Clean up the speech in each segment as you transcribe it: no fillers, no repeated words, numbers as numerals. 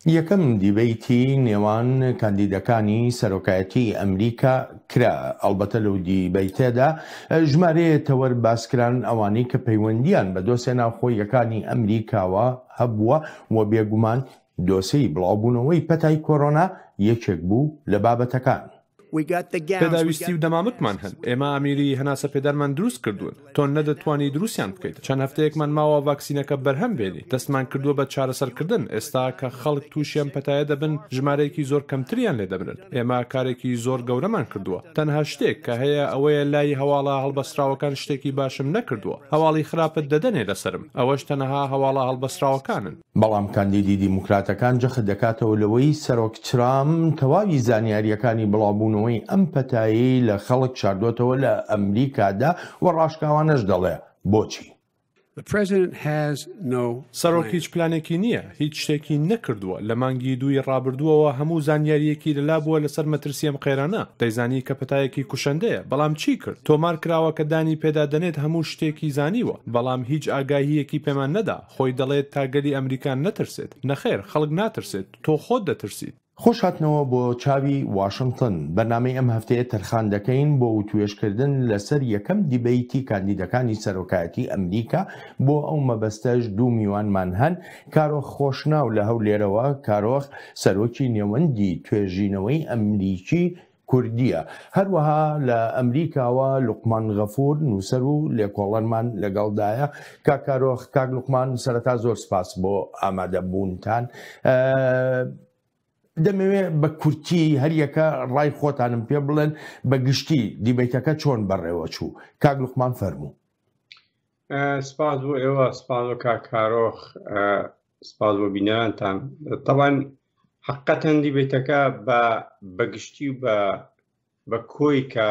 یەکەم دیبەیتی نێوان کاندیدەکانی سەرۆکایەتی ئەمریکا کرا، ئەڵبەتە لەو دیبەیتەدا ژمارەیە تەوەر باسکران ئەوانەی کە پەیوەندییان بە دۆسێ ناوخۆییەکانی ئەمریکاوە هەبووە و بێگومان دۆسێی بڵاوبوونەوەی پەتای کۆرۆنا یەکێک بوو لە بابەتەکان. پێداویستی و دەمامکمان هەن. ئێمە ئامێری هەناسەپێدانمان دروست کردوون. تۆ نەدەتوانی دروستیان بکەیت. چەند هەفتەیەکمان ماوە ڤاکسینەکە بەرهەم بێنین. دەستمان کردووە بە چارەسەرکردن. ئێستا کە خەڵک تووشی ئەم پەتایە دەبن، ژمارەیەکی زۆر کەمتریان لێ دەمرن. ئێمە کارێکی زۆر گەورەمان کردووە. تەنها شتێک کە هەیە ئەوەیە لای هەواڵە هەڵبەستراوەکان شتێکی باشم نەکردووە. هەواڵی خراپت دەدەنێ لەسەرم. ئەوەش تەنها هەواڵە هەڵبەستراوەکانن. بەڵام کاندیدی دیموکراتەکان جەخت دەکاتەوە لەوەی سەرۆک ترامپ تەواوی زانیارییەکانی بڵاوبوونەوەی ئەم پەتایەی لە خەڵک شاردۆتەوە لە ئەمریکادا و ڕاشکاوانەش دەڵێ بۆچی. سەرۆک هیچ پلانێکی نییە، هیچ شتێکی نەکردووە، لە مانگی دووی ڕابردووەوە هەموو زانیارییەکی لەلا بووە لەسەر مەترسی ئەم قەیرانە، دەیزانی کە پەتایەکی کوشەندەیە، بەڵام چی کرد؟ تۆمار کراوە کە دانی پێدا دەنێت هەموو شتێکی زانیوە، بەڵام هیچ ئاگاهییەکی پێمان نەدا. خۆی دەڵێت تا گەلی ئەمریکا نەترسێت. نەخێر، خەڵک ناترسێت، تۆ خۆت دەترسیت. خۆش هاتنەوە بۆ چاوی واشنتن. بەرنامەی ئەم هەفتەیە تەرخان دەکەین بۆ وتوێژکردن لەسەر یەکەم دیبەیتی کاندیدەکانی سەرۆکایەتی ئەمریکا، بۆ ئەو مەبەستەش دوو میوانمان هەن، کارۆخ خۆشناو لە هەولێرەوە، کارۆخ سەرۆکی نێوەندی توێژینەوەی ئەمریکی کوردییە. هەروەها لە ئەمریکاوە لوقمان غەفور نووسەر و لێکۆڵەرمان لەگەڵدایە. کاک کارۆخ، کاک لوقمان سەرەتا زۆر سپاس بۆ ئامادەبوونتان. دەمەوێ بە کورتی هەریەکە ڕای خۆتانم پێ بڵێن بە گشتی دیبەیتەکە چۆن بەڕێوە چوو. کاک لوقمان فەرموو. سپاس بۆ ئێوە، سپاس بۆ کاک کارۆخ، سپاس بۆ بینەرانتان. تەبعەن حقەتەن دیبەیتەکە بە بەگشتی و بە بە کۆی کە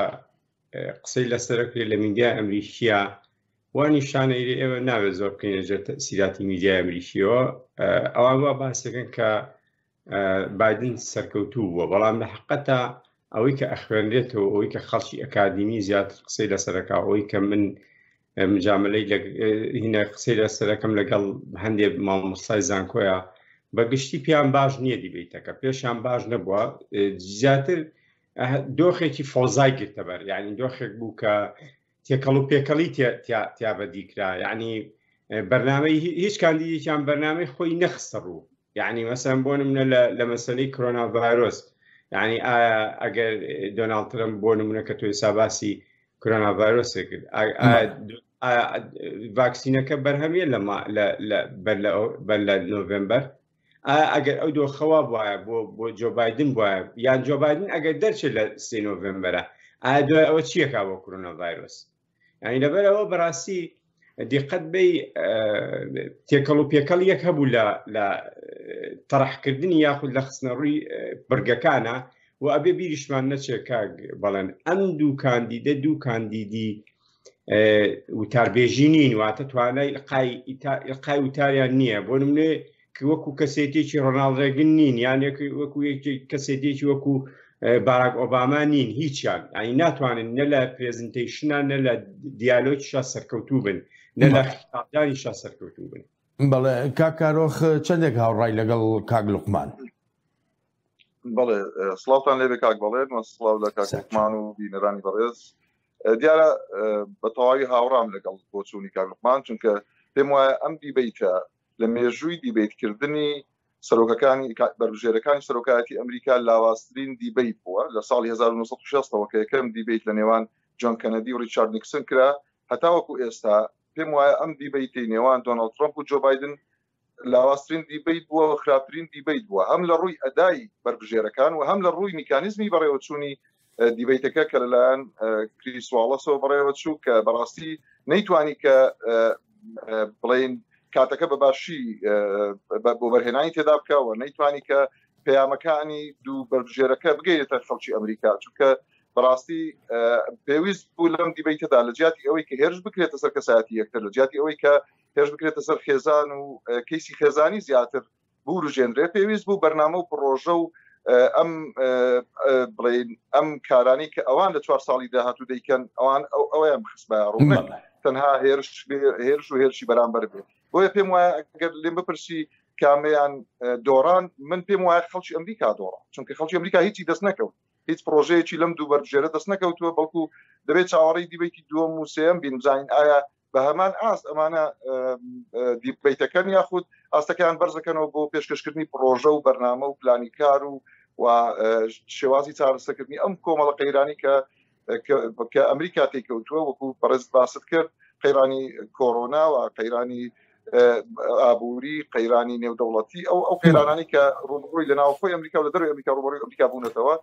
قسەی لەسەرەکرێت لە میدیای ئەمریکیە وا نیشانەی ئێمە ناوێت زۆر بکەینە ژێر تەسیراتی میدیای ئەمریکیەوە ئەوان وا باسەکەن کە بایدن سەرکەوتوو بووە بەڵام لە حقەتا ئەوەی کە ئەخوێنرێتەوە ئەوەی کە خەڵکی ئەکادیمی زیاتر قسەی لەسەرەکە ئەوەی کە من مجاملەی هینە قسەی لەسەرەکەم لەگەڵ هەندێک مامۆستای زانکۆیە بە گشتی پێیان باش نییە دیبیتەکە پێشیان باش نەبووە زیاتر دۆخێکی فۆزای گرتەبەر یعنی دۆخێک بوو کە تێکەڵ و پێکەڵی تیا بەدیکرا یعنی بەرنامەی هیچ کاندیدێکیان بەرنامەی خۆی نەخستە ڕوو یعنی مەسەن بۆ نمونە لە مەسەلەی کۆرۆنا ڤایرۆس یعنی ئایا ئەگەر دۆناڵد ترەمپ بۆ نمونە کە تۆ ئێستا باسی کۆرۆنا ڤایرۆسێ کرد ڤاکسینەکە بەرهەمیە لە بەر لە نۆڤمبەر ئەگەر ئەو دۆخەوە وایە بۆ بۆ جۆ بایدن وایە یان جۆ بایدن ئەگەر دەرچێت لە سێ نۆڤمبەرە ئایا دوای ئەوە چیەکا بۆ کۆرۆنا ڤایرۆس یعنی لەبەرەوە بەڕاستی دیقەت بی تێکەڵ و پێکەڵ یەک هەبوو لە لە تەرحکردنی یاخود لە خستنە ڕووی بڕگەکانە و ئەبێ بیریشمان نەچێت کاک بەڵێن ئەم دوو کاندیدە دوو کاندیدی وتاربێژی نین واتە توانای ئیلقای وتاریان نییە بۆ نمونێ وەکو کەسێتێکی ڕۆناڵد ڕێگن نین یان وەکو کەسێتێکی وەکو باراک ئۆباما نین هیچیان ئەی ناتوانن نە لە presentation ە نە لە دیالۆکیشا سەرکەوتوو بن نە لە خیتابدانیشا سەرکەوتوو بن. بەڵێ کاک کارۆخ چەندێک هاوڕای لەگەڵ کاک لوقمان؟ بەڵێ سڵاوتان لێبێ کاک بەڵێن و سڵاو لە کاک لوقمان و بینەرانی بەڕێز دیارە بە تەواوی هاوڕام لەگەڵ بۆچوونی کاک لوقمان چونکە پێم وایە ئەم دیبەیتە لە مێژووی دیبەیتکردنی سەرۆکەکانی بەربژێرەکانی سەرۆکایەتی ئەمریکا لاوازترین دیبەیت بووە لە ساڵی 1960ەوە کە یەکەم دیبەیت لە نێوان جۆن کەنەدی و ڕیچارد نیکسن کرا هەتاوەکو ئێستا پێم وایە ئەم دیبەیتەی نێوان دۆناڵد ترەمپ و جۆ بایدن لاوازترین دیبەیت بووە و خراپترین دیبەیت بووە هەم لە ڕووی ئەدای بەربژێرەکان و هەم لە ڕووی میکانیزمی بەڕێوەچوونی دیبەیتەکە کە لەلایەن کریس واڵەسەوە بەڕێوەچوو کە بەڕاستی نەیتوانی کە بڵین کاتەکە بە باشی بۆ بەرهێنانی تێدا بکەوە نەیتوانی کە پەیامەکانی دوو بەربژێرەکە بگەیێتە خەڵکی ئەمریکا چونکە بەڕاستی پێویست بوو لەم دیبەیتەدا لە جیاتی ئەوەی کە هێرش بکرێتە سەر کەسایەتی یەکتر لە جیاتی ئەوەی کە هێرش بکرێتە سەر خێزان و کەیسی خێزانی زیاتر بوروژێنرێ پێویست بوو بەرنامە و پڕۆژە و ئەم بڵین ئەم کارانی کە ئەوان لە چوار ساڵی داهاتوو دەیکەن ئەوان ئەو ئەویان بخستبایە ڕوو تەنها هێرش هێرش و هێرشی بەرامبەر بێت بۆیە پێم وایە ئەگەر لێم بپرسی کامیان دۆڕان؟ من پێم وایە خەڵکی ئەمریکا دۆڕا، چونکە خەڵکی ئەمریکا هیچی دەست نەکەوت، هیچ پرۆژەیەکی لەم دوو بەربژێرە دەست نەکەوتووە، بەڵکو دەبێت چاوەڕێی دیبەیتی دووەم و سێیەم بین بزانین ئایا بە هەمان ئاست ئەمانە دیبەیتەکەن یاخود ئاستەکەیان بەرزەکەنەوە بۆ پێشکەشکردنی پرۆژە و بەرنامە و پلانی کار و و شێوازی چارەسەکردنی ئەم کۆمەڵە قەیرانی کە کە ئەمریکا تێکەوتووە، وەکو بەڕێز باست کرد قەیرانی کۆرۆنا و قەیرانی ئابووری، قەیرانی نێودەوڵەتی، ئەو ئەو قەیرانانی کە ڕووبەڕووی لە ناوخۆی ئەمریکا و لە دەرەوەی ئەمریکا ڕووبەڕووی ئەمریکا بوونەتەوە.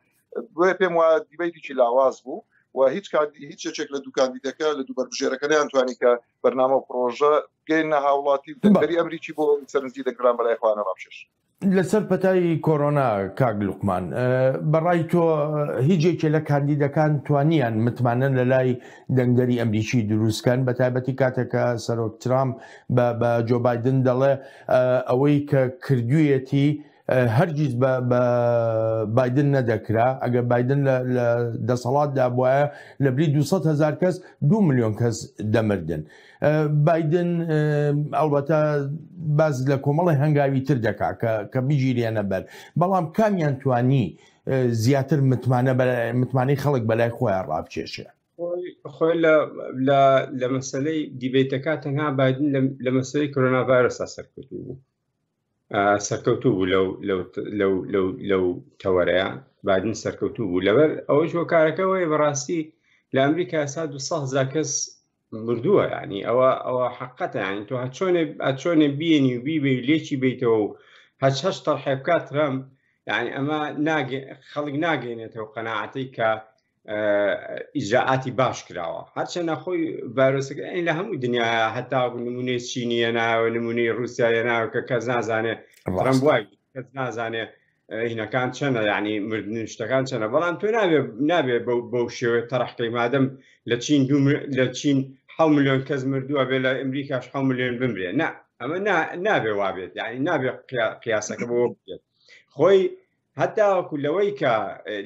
بۆیە پێم وایە دیبەیتێکی لاواز بوو و هیچ هیچ یەکێک لە دوو کاندیدەکە، لە دوو بەربژێرەکە نەیانتوانی کە بەرنامە و پرۆژە بگەینە هاوڵاتی و دەنگدەری ئەمریکی بۆ سەرنجی دەنگدەران بەلای خۆیانە ڕابکێشن. لەسەر پەتای کۆرۆنا کاک لوقمان، بەڕای تۆ هیچ یەکێ لە کاندیدەکان توانیان متمانە لە لای دەنگدەری ئەمریکی دروستکەن، بە تایبەتی کاتێک کە سەرۆک ترامپ بە جۆ بایدن دەڵێ ئەوەی کە کردوویەتی هەرگیز بە بایدن نەدەکرا، ئەگەر بایدن لە دەسەڵاتدا بوایە لە بری 200 هەزار کەس 2 ملیۆن کەس دەمردن. بایدن ئەڵبەتە باز لە کۆمەڵی هەنگاوی تر دەکا کە بگیرێنە بەر، بەڵام کامیان توانی زیاتر متمانە متمانەی خەڵک بەلای خۆیان ڕابکێشێ؟ خۆی لە مەسلەی دیبیتەکە تەنها بایدن لە مەسلەی کۆرۆنا ڤایرۆسا سەرکەوتوو بوو، سەرکەوتوو بوو لەو لەو لەو لەو لەو تەوەرەیە بادن سەرکەوتوو بوو. لەبەر ئەوەش هۆکارەکەەوەی بەڕاستی لە ئەمریکا ئێستا 200,000 کەس مردووە، ینی ئەوە ئەوە حقەتە، ینی تۆ هەچۆنێ ئەچۆنێ بینی و بیبێ و لێکی بیتەوە و هەچ هەش تەرحێ بکات ترەمپ، یعنی ئەمە خەڵک ناگەێنێتەوە قەناعەتەی کە ئیجراعاتی باش کراوە. هەرچەندە خۆی ڤایرۆسەکە یعنی لە هەموو دنیا هەتا نمونەی چینیە ناوە، نمونەی رووسیا ناوە کە کەس نازانێ ترەمپ وای کەس نازانێ هینەکان چەنە، یعنی مردن شتەکان چەنە، بەڵام تۆ نابێ نابێ بەو شێوەیە تەرحکەی. مادەم لە چین دو لە چین 6 ملیۆن کەس مردووە، بێ لە ئەمریکاش 6 ملیۆن بمرێ، نا ئەمە نابێ وابێت، یعنی نابێ قیاسەکە بۆ بێت. خۆی هەتاوەکو لەوەی کە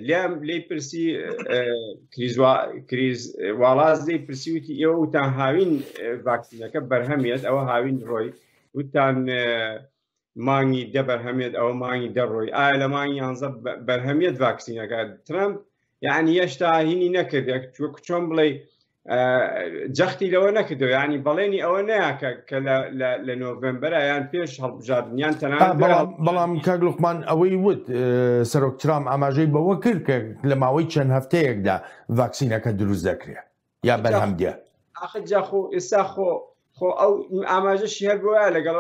لێم لی پرسی کریز واڵاز لی پرسی وتی ئێوە وتان هاوین ڤاکسینەکە بەرهەمێت، ئەوە هاوین ڕۆی، وتان مانگی دە بەرهەمێت، ئەوە مانگی دە ڕۆی، ئایا لە مانگی یانزە بەرهەمێت ڤاکسینەکە؟ ترەمپ یعنی هێشتا هینی نەکرد، وەکو چۆن بڵێ جەختی لەوە نەکردەوە، ینی بەڵێنی ئەوە نەیە کە لە نۆڤمبەرە یان پێش هەڵبژاردنیان تەنان. بەڵام کاک لوقمان ئەوەی وت، سەرۆک ترامپ ئاماژەی بەوە کرد کە لە ماوەی چەند هەفتەیەکدا ڤاکسینەکە دروست دەکرێت یا بەرهەم دێ. ئاخر جا خۆ ئێستا خۆ خۆ ئەو ئاماژەشی هەر بۆیە لەگەڵ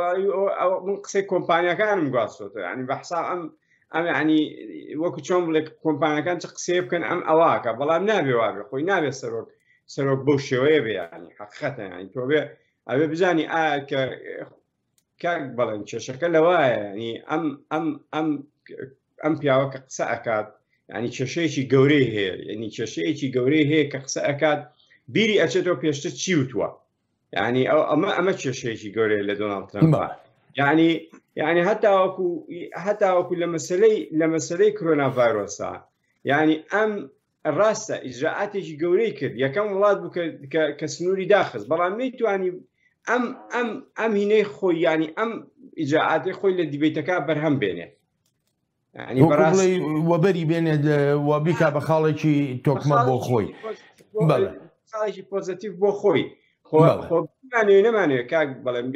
ئەو من قسەی کۆمپانیەکانم گواستۆتەوە، ینی بە حساب ئەم ئەم ینی وەکو چۆن بڵێ کۆمپانیەکان چ قسەیە بکەن ئەم ئەواکە، بەڵام نابێ وابێ، خۆی نابێ سەرۆک سەرۆک بەو شێوەیە بێ، ینی حقیقەتە، ینی تۆ بێ ئەوێ بزانی ئایا کە کاک بەڵێن کێشەکە لەوایە، ینی ئەم ئەم ئەم ئەم پیاوە کە قسە ئەکات ینی کێشەیەکی گەورەی هەیە، ینی کێشەیەکی گەورەی هەیە کە قسە ئەکات بیری ئەچێتەوە پێشتر چی وتووە، ینی ئەو ئەمە ئەمە کێشەیەکی گەورەیە لە دۆناڵد ترەمپ. ینی ینی هەتاوەکو هەتاوەکو لە مەسلەی لە مەسلەی کۆرۆنا ڤایرۆسا، ینی ئەم ڕاستە ئیجراعاتێکی گەورەی کرد، یەکەم وڵات بوو کە سنووری داخست، بەڵام نەیتوانی ئەم ئەم ئەم هینەی خۆی، ینی ئەم ئیجراعاتی خۆی لە دیبیتەکە بەرهەم بێنێت، وەبەری بێنێت و بیکا بە خاڵێکی تۆکمە بۆ خۆی، خاڵێکی پۆزیتیڤ بۆ خۆی. خۆمانێ نەمانێ کاک بەڵێم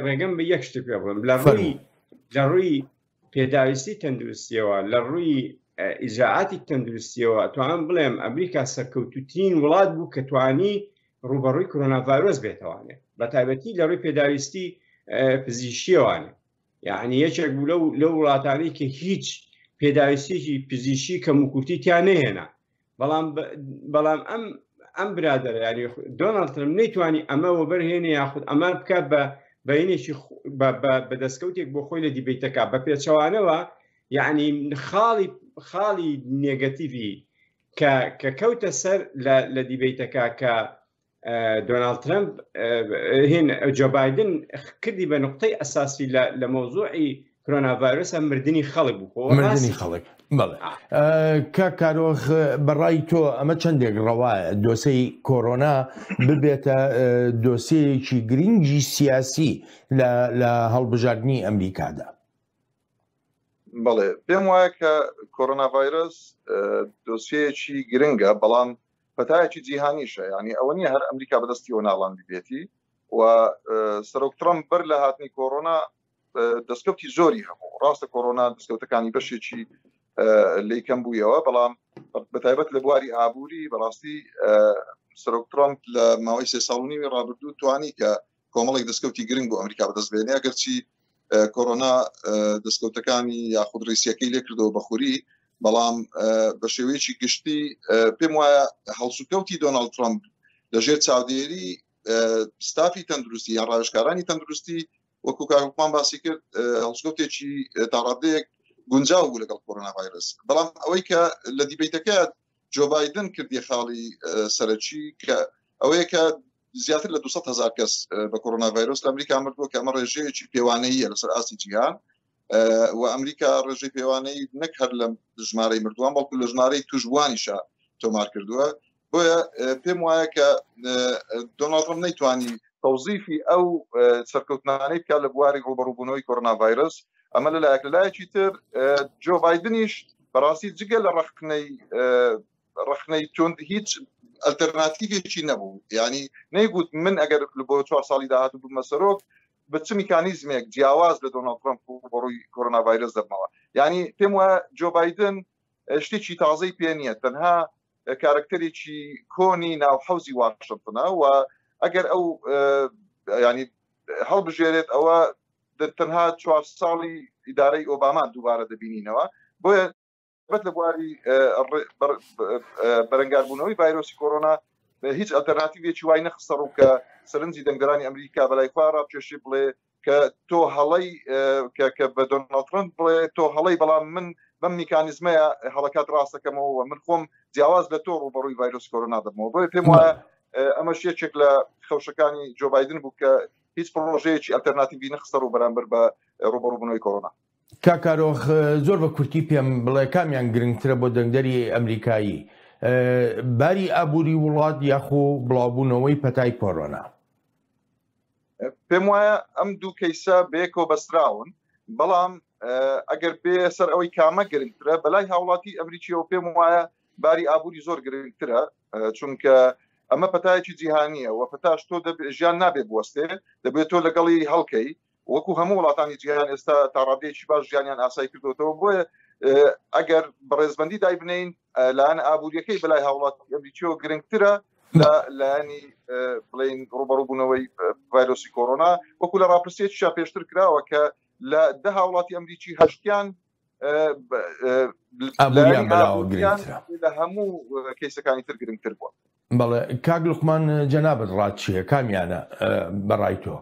ڕێگەم بە یەک شتێک پێ بڵێم، لە ڕووی لە ڕووی پێداویستی تەندروستیەوە، لە ڕووی ئیجراعاتی تەندروستیەوە توانم بڵێم ئەمریکا سەرکەوتوترین وڵات بوو کە توانی ڕوبەڕووی کۆرۆنا ڤایرۆس بێتوانێت، بە تایبەتی لە ڕووی پێداویستی پزیشکیەوانێ. یعنی یەکێک بوو لەو لەو وڵاتانەی کە هیچ پێداویستیەکی پزیشکی کەم و کورتی تیا نەهێنا. بەڵام بەڵام ئەم ئەم برادەرە ینی دۆناڵد ترەمپ نەیتوانی ئەمە وەبەرهێنێ یاخود ئەمە بکات بە بەینێکی بە دەستکەوتێک بۆ خۆی لە دیبیتەکە. بە پێچەوانەوە یعنی خاڵی خاڵی نێگەتیڤی کە کە کەوتە سەر لە دیبیتەکە کە دۆناڵد ترەمپ هین جۆ بایدن کردی بە نقطەی ئەساسی لە مەوزوعی کرۆنا ڤایرۆسە مردنی خەڵک بوو. مردنی خەڵک بەڵێ. کاک کارۆخ، بەڕای تۆ ئەمە چەندێک ڕەوایە دۆسەی کۆرۆنا ببێتە دۆسەیەکی گرنگی سیاسی لە هەڵبژاردننی ئەمریکادا؟ بەڵێ پێم وایە کە کۆرۆنا ڤایرۆس دۆسیەیەکی گرنگە بەڵام پەتایەکی جیهانیشە یعنی ئەوە نییە هەر ئەمریکا بەدەستیەوە ناڵاندی بێتی و سەرۆک ترەمپ بەر لە هاتنی کۆرۆنا دەستکەوتی زۆری هەبوو ڕاستە کۆرۆنا دەستکەوتەکانی بەشێکی لی کەم بوویەوە بەڵام بەتایبەت لە بواری ئابووری بەڕاستی سەرۆک ترەمپ لە ماوەی سێ ساڵ و نیوی ڕابردوو توانی کە کۆمەڵێک دەستکەوتی گرنگ بۆ ئەمریکا بەدەست بێنێ ئەگەرچی کۆرۆنا دەستکەوتەکانی یاخود ڕیسیەکەی لێکردەوە بەخوری بەڵام بە شێوەیەکی گشتی پێم وایە هەڵسوکەوتی دۆناڵد ترامپ لەژێر چاودێری ستافی تەندروستی یان ڕاوێژکارانی تەندروستی وەکو کاکمان باسی کرد هەڵسوکەوتێکی تاڕادەیەک گونجاو بوو لەگەڵ کۆرۆنا ڤایرۆس بەڵام ئەوەی کە لە دیبیتەکە جۆ بایدن کردی خاڵی سەرەکی کە ئەوەیە کە زیاتر لە 200 هزار کەس بە کۆرۆنا ڤایرۆس لە ئەمریکا مردووە کە ئەمە ڕێژەیەکی پێوانەیە لەسەر ئاستی جیهان و ئەمریکا ڕێژەی پێوانەی نەک هەر لە ژمارەی مردووان بەڵکو لە ژمارەی توشبووانیشە تۆمار کردووە بۆیە پێم وایە کە دۆناڵد ترەمپ نەیتوانی تەوزیفی ئەو سەرکەوتنانەی بکات لە بواری ڕوبەڕووبوونەوەی کۆرۆنا ڤایرۆس ئەمە لەلایەک لەلایەکی تر جۆ بایدنیش بەڕاستی جگە لە ڕەخنەی ڕەخنەی توند هیچ ئەلتەرناتیڤێکی نەبوو ینی نەیگوت من ئەگەر بۆ چوار ساڵی داهاتوو ببمە سەرۆک بە چ میکانیزمێک جیاواز لە دۆناڵد ترەمپ ڕووبەڕووی کۆرۆنا ڤایرۆس دەبمەوە ینی پێم وایە جۆ بایدن شتێکی تازەی پێ نییە تەنها کارکتەرێکی کۆنی ناو حەوزی واشنتنە و ئەگەر ئەو ینی هەڵبژێرێت ئەوە تەنها چوار ساڵی ئیدارەی ئۆباما دووبارە دەبینینەوە بۆیە بەت لە بواری بەرەنگاربوونەوەی ڤایرۆسی کۆرۆنا هیچ ئەلتەرناتیڤێکی وای نەخستە ڕوو کە سەرنجی دەنگدەرانی ئەمریکا بەلای خۆیان ڕابکێشێ بڵێ کە تۆ هەڵەی کە بە دۆناڵد ترەمپ بڵێ تۆ هەڵەی بەڵام من بەم میکانیزمەیە هەڵەکات ڕاستەکەمەوە من خۆم جیاواز لە تۆ ڕووبەڕووی ڤایرۆس کۆرۆنا دەبمەوە بۆیە پێم وایە ئەمەش یەکێک لە خەوشەکانی جۆ بایدن بوو کە هیچ پڕۆژەیەکی ئەلتەرناتیڤی نەخستە ڕوو بەرامبەر بە ڕووبەڕووبوونەوەی کۆرۆنا. کاک کارۆخ زۆر بە کورتی پێم بڵێ کامیان گرنگترە بۆ دەنگدەری ئەمریکایی باری ئابووری وڵات یاخۆ بڵاوبوونەوەی پەتای کۆرۆنا؟ پێم وایە ئەم دوو کەیسە بەیەکەوە بەستراون بەڵام ئەگەر بێ سەر ئەوەی کامە گرنگترە بەلای هاوڵاتی ئەمریکیەوە پێم وایە باری ئابووری زۆر گرنگترە چونکە ئەمە پەتایەکی جیهانیە و پەتاش تۆ ژیان نابێ بوەستێ دەبێت تۆ لەگەڵی هەڵکەی وەکو هەموو وڵاتانی جیهان ئێستا تاڕادەیەکی باش ژیانیان ئاسایی کردوەوە بۆیە ئەگەر بەڕێزبندی دایبنین لایەن ئابوووریەکەی بەلای هاوڵاتی ئەمریکیەوە گرنگترە لە لایەنی بڵین ڕوبەڕوبوونەوەی ڤایرۆسی کۆرۆنا وەکو لە ڕاپرسیەکیشا پێشتر کراوە کە لە دە هاوڵاتی ئەمریکی هەشتیان ئابووریان بەلاوە گرنگترە لە هەموو کەیسەکانی تر گرنگتر بووە. بەڵێ کاک لوقمان جەنابت ڕات چییە کامیانە بەڕای تۆ؟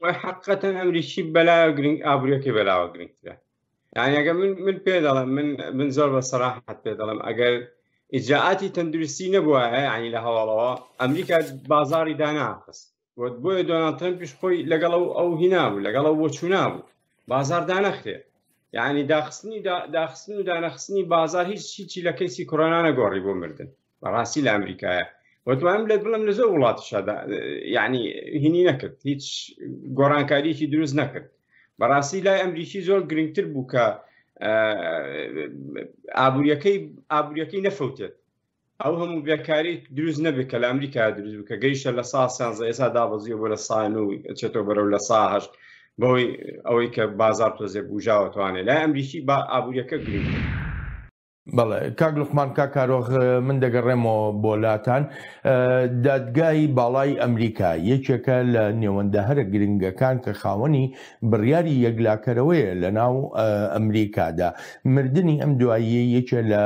وای حقیقەتەن ئەمریکی بەلاوە گرنگ ئابووریەکەی بەلاوە گرنگترە یعنی ئەگەر من من پێ دەڵێم من من زۆر بە سەراحەت پێ دەڵێم ئەگەر ئیجراعاتی تەندروستی نەبووایە یعنی لە هەواڵەوە ئەمریکا بازاری داناخست بۆیە دۆناڵد ترەمپیش خۆی لەگەڵ ئەو ئەو هینا بوو لەگەڵ ئەو بۆچوونا بوو بازار دانەخرێ یعنی داخستنی داخستن و دانەخستنی بازار هیچ هیچی لە کەیسی کۆرۆنا نەگۆڕی بۆ مردن بەڕاستی لە ئەمریکایە وتوانم لە بڵم لە زۆر وڵاتیشدا یعنی هینی نەکرد هیچ گۆڕانکاریەکی دروست نەکرد بەڕاستی لای ئەمریکی زۆر گرنگتر بوو کە ئابوووریەکەی ئابوووریەکەی نەفەوتێت ئەو هەموو بێکاری دروست نەبێت کە لە ئەمریکا دروست بوو کە گەیشتە لە سا سیانزە ئێستا دابەزیوە بۆ لە سا نۆ چێتەوە بەرەو لە سا هەشت بەوەی ئەوەی کە بازار تۆزێ بوژاوە توانێت لای ئەمریکی با ئابووریەکە گرنگ بەڵێ کاک لوقمان کاک کارۆخ من دەگەڕێمەوە بۆ لاتان دادگای باڵای ئەمریکا یەکێکە لە نێوەندە هەرە گرنگەکان کە خاوەنی بڕیاری یەکلاکەرەوەیە لە ناو ئەمریکادا. مردنی ئەم دواییەی یەکێ لە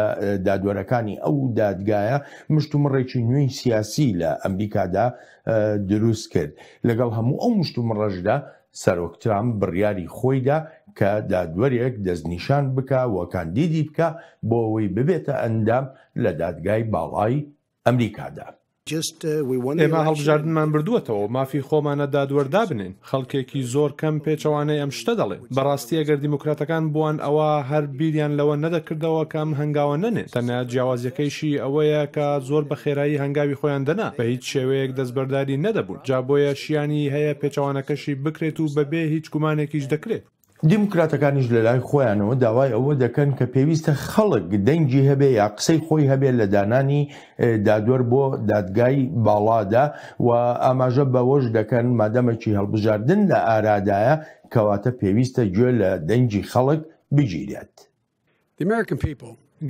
دادوەرەکانی ئەو دادگایە مشتومڕێکی نوێی سیاسی لە ئەمریکادا دروست کرد. لەگەڵ هەموو ئەو مشتومڕەشدا سەرۆک ترامپ بڕیاری خۆیدا کە دادوەرێک دەستنیشان بکا و کاندیدی بکا بۆ ئەوەی ببێتە ئەندام لە دادگای باڵای ئەمریکادا. ئێمە هەڵبژاردنمان بردووەتەوە و مافی خۆمانە دادوەر دابنێین. خەڵکێکی زۆر کەم پێچەوانەی ئەم شتە دەڵێن. بەڕاستی ئەگەر دیموکراتەکان بووان ئەوا هەر بیریان لەوە نەدەکردەوە کە ئەم هەنگاوە نەنێن. تەنیا جیاوازیەکەیشی ئەوەیە کە زۆر بە خێرایی هەنگاوی خۆیان دەنا، بە هیچ شێوەیەک دەستبەرداری نەدەبوون. جا بۆیە شیانی هەیە پێچەوانەکەشی بکرێت و بەبێ هیچ گومانێکیش دەکرێت. دیموکراتەکانیش لەلای خۆیانەوە داوای ئەوە دەکەن کە پێویستە خەڵک دەنگی هەبێ یا قسەی خۆی هەبێ لە دانانی دادوەر بۆ دادگای باڵادا و ئاماژە بەوەش دەکەن مادەمەکی هەڵبژاردن لە ئارادایە کەواتە پێویستە گوێ لە دەنگی خەڵک بگیرێت.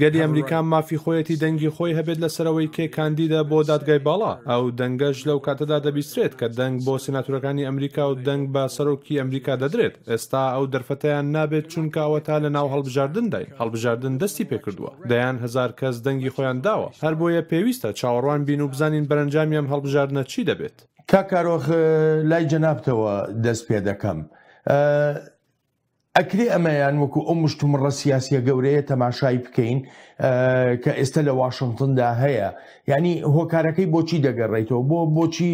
گەلی ئەمریکا مافی خۆیەتی دەنگی خۆی هەبێت لەسەر ئەوەی کێ کاندیدە بۆ دادگای باڵا، ئەو دەنگەش لەو کاتەدا دەبیسترێت کە دەنگ بۆ سیناتۆرەکانی ئەمریکا و دەنگ بە سەرۆکی ئەمریکا دەدرێت، ئێستا ئەو دەرفەتەیان نابێت چونکە ئەوەتا لەناو هەڵبژاردنداین، هەڵبژاردن دەستی پێکردووە، دەیان هەزار کەس دەنگی خۆیان داوە، هەربۆیە پێویستە چاوەڕوان بین و بزانین بەرەنجامی ئەم هەڵبژاردنە چی دەبێت. کاک کارۆخ لای جەنابتەوە دەست پێدەکەم. ئەکرێ ئەمەیان وەکو ئەو مشتومڕە سیاسیە گەورەیە تەماشای بکەین کە ئێستا لە واشنگتندا هەیە یعنی هۆکارەکەی بۆچی دەگەڕێتەوە بۆ بۆچی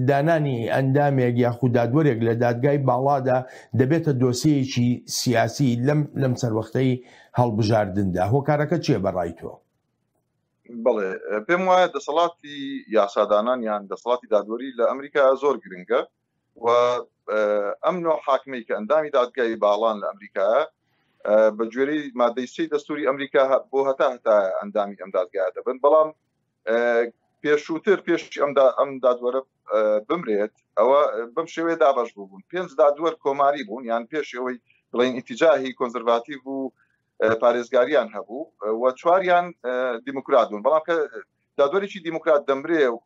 دانانی ئەندامێک یاخود دادوەرێک لە دادگای باڵادا دەبێتە دۆسیەیەکی سیاسی لەم لەم سەروەختەی هەڵبژاردندا هۆکارەکە چییە بەڕای تۆ؟ بەڵێ پێم وایە دەسەڵاتی یاسادانان یان دەسەڵاتی دادوەری لە ئەمریکا زۆر گرنگە و ئەم نۆ حاکمەی کە ئەندامی دادگای باڵان لە ئەمریکایە بە گوێرەی مادەی سێی دەستوری ئەمریکا بۆ هەتا هەتا ئەندامی ئەم دادگایە دەبن بەڵام پێشووتر پێش ئەم دادوەرە بمرێت ئەوە بەم شێوەیە دابەش بوون پێنج دادوەر کۆماری بوون یان پێش ئەوەی بڵین ئیتیجاهی کۆنزەرڤاتیڤ و پارێزگاریان هەبوو و چواریان دیموکرات بوون بەڵام کە دادوەرێکی دیموکرات دەمرێ و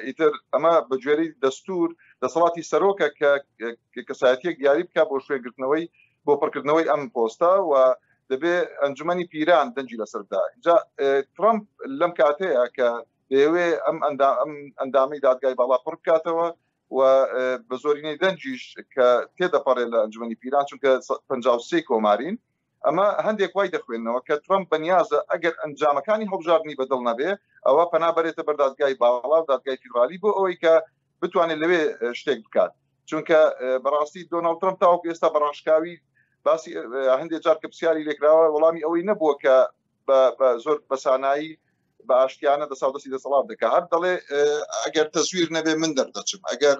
ئیتر ئەمە بە گوێرەی دەستور دەسەڵاتی سەرۆکە کە کەسایەتیەک دیاری بکە بۆ شوێنگرتنەوەی بۆ پڕکردنەوەی ئەم پۆستە و دەبێ ئەنجومەنی پیران دەنگی لەسەر بدا جا ترامپ لەم کاتەیە کە دەیەوێ ئەم ئەم ئەندامی دادگای باڵا پڕ بکاتەوە و بە زۆرینەی دەنگیش کە تێدەپەڕێت لە ئەنجومەنی پیران چونکە 53 کۆمارین ئەمە هەندێک وای دەخوێننەوە کە ترەمپ بەنیازە ئەگەر ئەنجامەکانی هەڵبژاردنی بەدڵ نەبێ ئەوە پەنا بەرێتە بەر دادگای باڵا و دادگای فیدرالی بۆ ئەوەی کە بتوانێت لەوێ شتێک بکات چونکە بەڕاستی دۆناڵد ترەمپ تاوەکو ئێستا بە ڕاشکاوی باسی هەندێک جار کە پرسیاری لێکراوە وەڵامی ئەوەی نەبووە کە بە زۆر بە سانایی بە ئاشتیانە دەساودەستی دەسەڵات دەکە هەر دەڵێ ئەگەر تەزویر نەبێ من دەردەچم ئەگەر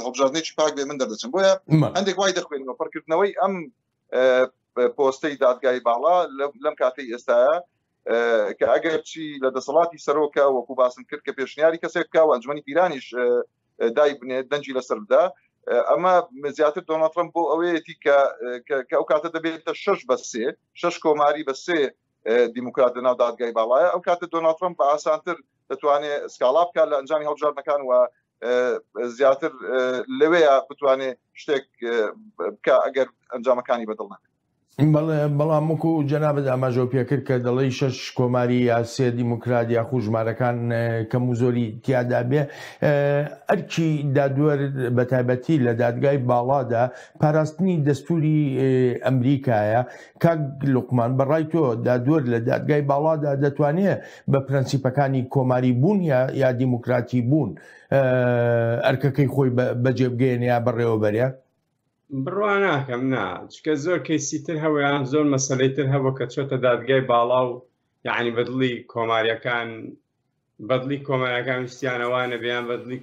هەڵبژاردنێکی پاک بێ من دەردەچم بۆیە هەندێک وای دەخوێنەوە پڕکردنەوەی ئەم پۆستەی دادگای باڵا لەم کاتەی ئێستاە کە ئەگەر چی لە دەسەڵاتی سەرۆکە وەکو باسم کرد کە پێشنیاری کەسێک بکە و ئەنجومەنی پیرانیش دای بنێت دەنگی لەسەر بدا ئەمە زیاتر دۆناڵد ترەمپ بۆ ئەوەیەتی کە کە ئەو کاتە دەبێتە شش بە سێ شش کۆماری بە سێ دیموکرات لەناو دادگای باڵایە ئەو کاتە دۆناڵد ترەمپ بە ئاسانتر دەتوانێت سکاڵا بکات لە ئەنجامی هەڵبژاردنەکان و زیاتر لەوەیە بتوانێت شتێک بکە ئەگەر ئەنجامەکانی بەدڵ نەبێت. بەڵێ بەڵام وەکو جەنابت ئاماژەو پێکرد کە دەڵێی شەش کۆماری یا سێ دیموکرات یاخو ژمارەکان کەم و زۆری تیادا بێ ئەرکی دادوەر بە تایبەتی لە دادگای باڵادا پاراستنی دەستوری ئەمریکایە کاک لوقمان بەڕای تۆ دادوەر لە دادگای باڵادا دەتوانێ بە پرەنسیپەکانی کۆماری بوون یا یا دیموکراتی بوون ئەرکەکەی خۆی بەجێ بگەیەنێ یا بەڕێوە بەرێ؟ بڕوا ناکەم نا چکە زۆر کەیسی تر هەبوو یان زۆر مەسەلەی تر هەبوو کە چۆتە دادگای باڵا و یعنی بەدڵی کۆماریەکان بەدڵی کۆماریەکان ویستیانە وا نەبێ یان بەدڵی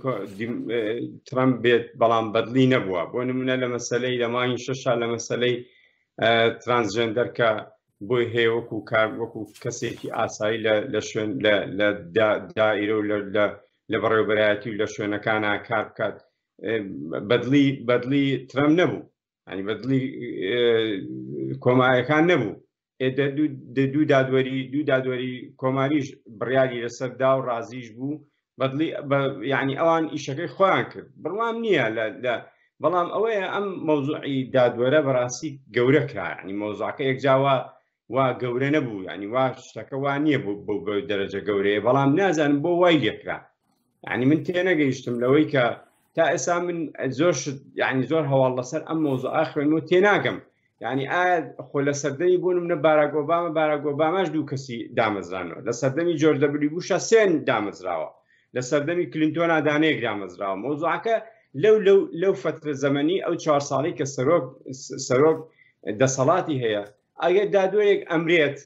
ترەمپ بێت بەڵام بەدڵی نەبووە بۆ نمونە لە مەسەلەی لە مانگی شەشا لە مەسەلەی ترانسجێندەر کە بۆی هەیە وەکو کار وەکو کەسێکی ئاسایی لە شوێن لە دائیرە و لە بەڕێوبەرایەتی و لە شوێنەکانە کار بکات بەدڵی بەدڵی ترەمپ نەبوو ینی بەدڵی کۆمایەکان نەبوو دوو دادوەری دوو دادوەری کۆماریش بڕیاری لەسەر دا و ڕازیش بوو بەدڵی یعنی ئەوان ئیشەکەی خۆیان کرد بڕوام نییە لە بەڵام ئەوەیە ئەم مەوزوعی دادوەرە بەڕاستی گەورە کرا ینی مەوزعەکە یەکجاوە وا گەورە نەبوو ینی وا شتەکە وا نییە بۆ بۆ دەرەجە گەورەیە بەڵام نازانم بۆ وای لێکرا یعنی من تێنەگەیشتم لەوەی کە تا ئێستا من زۆر شت یعنی زۆر هەواڵ لەسەر ئەم مۆزوع خوێنم و تێناگەم یعنی ئایا خۆ لە سەردەمی بۆ نمونە باراک ئۆباما باراک ئۆباماش دوو کەسی دامەزرانەوە لە سەردەمی جۆرج دەبلیو بوشا سێن دامەزراوە لە سەردەمی کلینتۆنا دانەیەک دامەزراوە مۆزوعەکە لەو لەو لەو فترە زەمەنی ئەو چوار ساڵی کە سەرۆک سەرۆک دەسەڵاتی هەیە ئەگەر دادوەرێک ئەمرێت